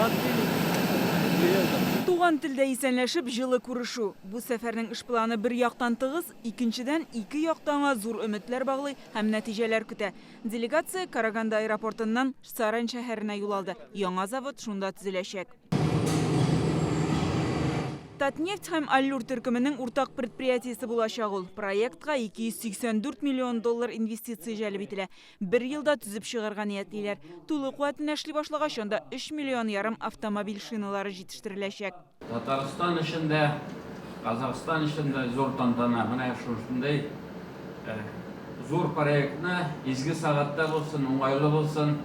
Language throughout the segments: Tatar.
Рад видеть. Приездом. Туган телдә исәнләшеп, җылы күрешү. Бу сәфәрнең эш планы бер яктан тыгыз, икенчедән, ике як та аңа зур өметләр баглый һәм нәтиҗәләр көтә. Делегация Караганда аэропортыннан Сарань шәһәренә юл алды. Яңа завод шунда төзеләчәк. Татнефть һәм Аллюр төркеменең уртак предприятиесе булачак ул. Проектка 284 миллион доллар инвестиция җәлеп ителә. Бер елда төзеп чыгарга ниятлиләр. Тулы куәтенә эшли башлагач, анда өч миллион ярым автомобиль шиналары җитештереләчәк. Татарстан өчен дә, Казахстан өчен дә зур тантана. Менә шушындый зур проектны изге сәгатьтә булсын, уңайлы булсын,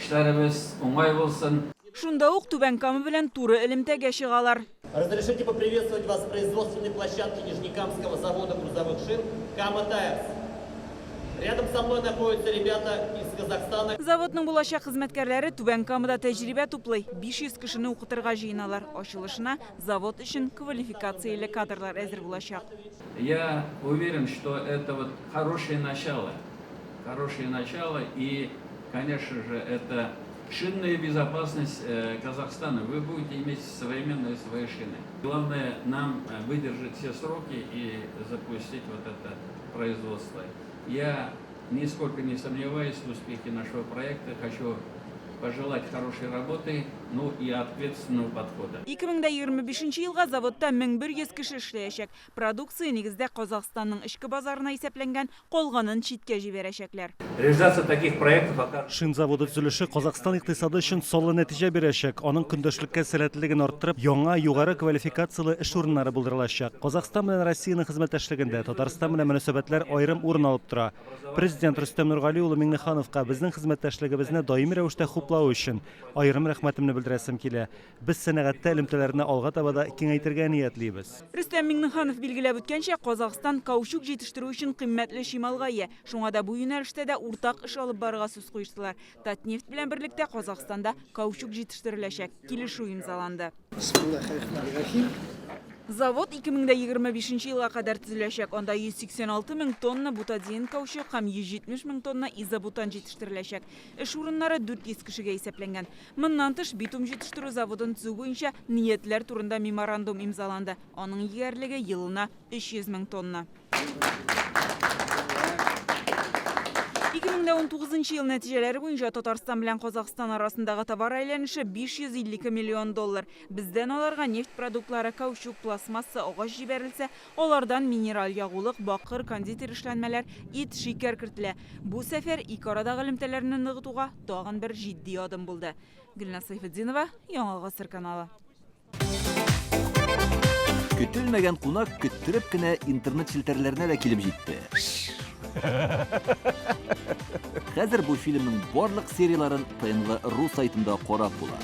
эшләребез уңай булсын. Шунда ук Түбән Кама белән туры элемтәгә чыгалар. Разрешите поприветствовать вас с производственной площадки Нижнекамского завода грузовых шин Кама Тайрс. Рядом со мной находятся ребята из Казахстана. Заводның булачак хезмәткәрләре Түбән Камада тәҗрибә туплый, 500 кешене укытырга җыеналар. Ачылышына завод өчен квалификацияле кадрлар әзер булачак. Я уверен, что это вот хорошее начало, хорошее начало и, конечно же, это шинная безопасность Казахстана. Вы будете иметь современные свои шины. Главное нам выдержать все сроки и запустить вот это производство. Я нисколько не сомневаюсь в успехе нашего проекта. Хочу пожелать хорошей работы, ну и ответственного подхода. 2025 елга заводта 1100 кеше эшләячәк. Продукция, нигездә, Казахстанның эчке базарына исәпләнгән, Калганын читкә җибәрәчәкләр. Реализация таких проектов окажет. Шин заводы төзелеше Казахстан икътисады өчен саллы нәтиҗә бирәчәк, аның көндәшлеккә сәләтлелеген арттырып, яңа, югары квалификацияле эш урыннары булдырылачак. Казахстан белән Россиянең хезмәттәшлегендә Татарстан белән мөнәсәбәтләр аерым урын алып тора. Президент Рөстәм Нургали улы Миңнехановка безнең хезмәттәшлегебезне даими рәвештә хуплавы өчен аерым рәхмәтемне белдерәсем килә. Без сәнәгатьтә элемтәләрне алга таба да киңәйтергә ниятлибез. Рөстәм Миңнеханов билгеләп үткәнчә, Казахстан каучук җитештерү өчен кыйммәтле чималга ия. Шуңа да бу юнәлештә дә уртак эш алып барырга сүз куештылар. Татнефть белән берлектә Казахстанда каучук җитештереләчәк. Килешү имзаланды. Бисмиллахиррахманиррахим. Завод 2025 нче елга кадәр төзеләчәк. Анда 186 мең тонна бутадиен каучук һәм 170 мең тонна изобутан җитештереләчәк. Эш урыннары 400 кешегә исәпләнгән. Моннан тыш, битум җитештерү заводын төзү буенча ниятләр турында меморандум имзаланды, аның егәрлеге елына 300 мең тонна. 2019 ел нәтиҗәләре буенча Татарстан белән Казахстан арасындагы товар әйләнеше 552 миллион доллар. Бездән аларга нефть продуктлары, каучук, пластмасса, агач җибәрелсә, алардан минераль ягулык, бакыр, кондитер эшләнмәләр, ит, шикәр кертелә. Бу сәфәр ике арадагы элемтәләрне ныгытуга тагын бер җитди адым булды. Гөлназ Сәйфетдинова, Яңа гасыр каналы. Көтелмәгән кунак көттереп кенә интернет челтәрләренә дә килеп җитте. Хәзер бу фильмның барлык серияләрен ТНВ.ру сайтында карап була.